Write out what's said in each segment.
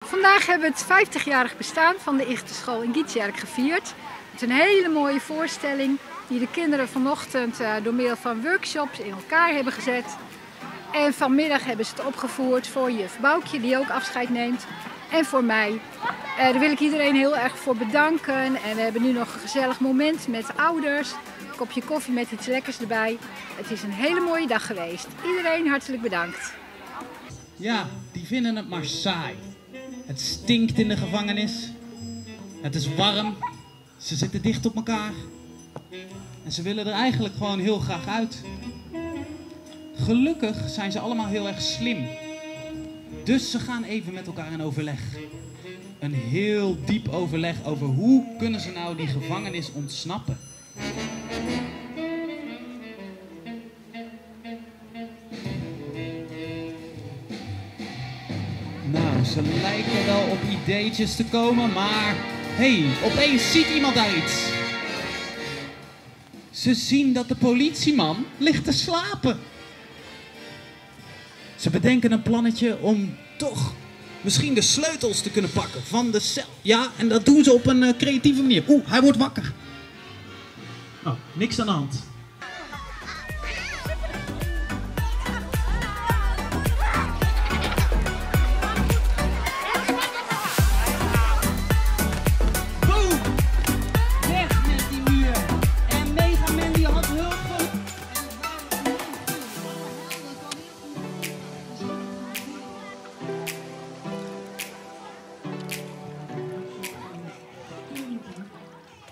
Vandaag hebben we het 50-jarig bestaan van de Ichthusschool in Gytsjerk gevierd. Het is een hele mooie voorstelling die de kinderen vanochtend door middel van workshops in elkaar hebben gezet. En vanmiddag hebben ze het opgevoerd voor juf Boukje, die ook afscheid neemt. En voor mij. Daar wil ik iedereen heel erg voor bedanken. En we hebben nu nog een gezellig moment met ouders. Een kopje koffie met iets lekkers erbij. Het is een hele mooie dag geweest. Iedereen hartelijk bedankt. Ja, die vinden het maar saai. Het stinkt in de gevangenis. Het is warm. Ze zitten dicht op elkaar. En ze willen er eigenlijk gewoon heel graag uit. Gelukkig zijn ze allemaal heel erg slim. Dus ze gaan even met elkaar in overleg. Een heel diep overleg over hoe kunnen ze nou die gevangenis ontsnappen. Nou, ze lijken wel op ideetjes te komen, maar hey, opeens ziet iemand daar iets. Ze zien dat de politieman ligt te slapen. Ze bedenken een plannetje om toch misschien de sleutels te kunnen pakken van de cel. Ja, en dat doen ze op een creatieve manier. Oeh, hij wordt wakker. Oh, niks aan de hand. Boom! Weg met die muur. En Mega Man die had hulp van...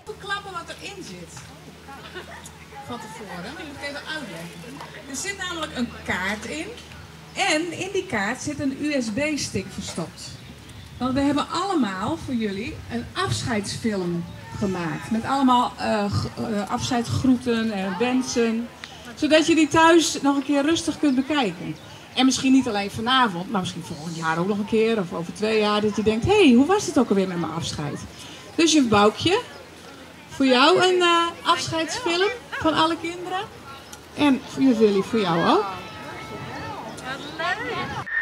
Verklappen wat erin zit. Van tevoren, dat moet ik even uitleggen. Er zit namelijk een kaart in. En in die kaart zit een U S B-stick verstopt. Want we hebben allemaal voor jullie een afscheidsfilm gemaakt. Met allemaal afscheidsgroeten en wensen. Zodat je die thuis nog een keer rustig kunt bekijken. En misschien niet alleen vanavond, maar misschien volgend jaar ook nog een keer. Of over 2 jaar dat je denkt, hé, hey, hoe was het ook alweer met mijn afscheid? Dus juf Boukje, voor jou een afscheidsfilm van alle kinderen. En voor juf Willy, voor jou ook. Wat leuk!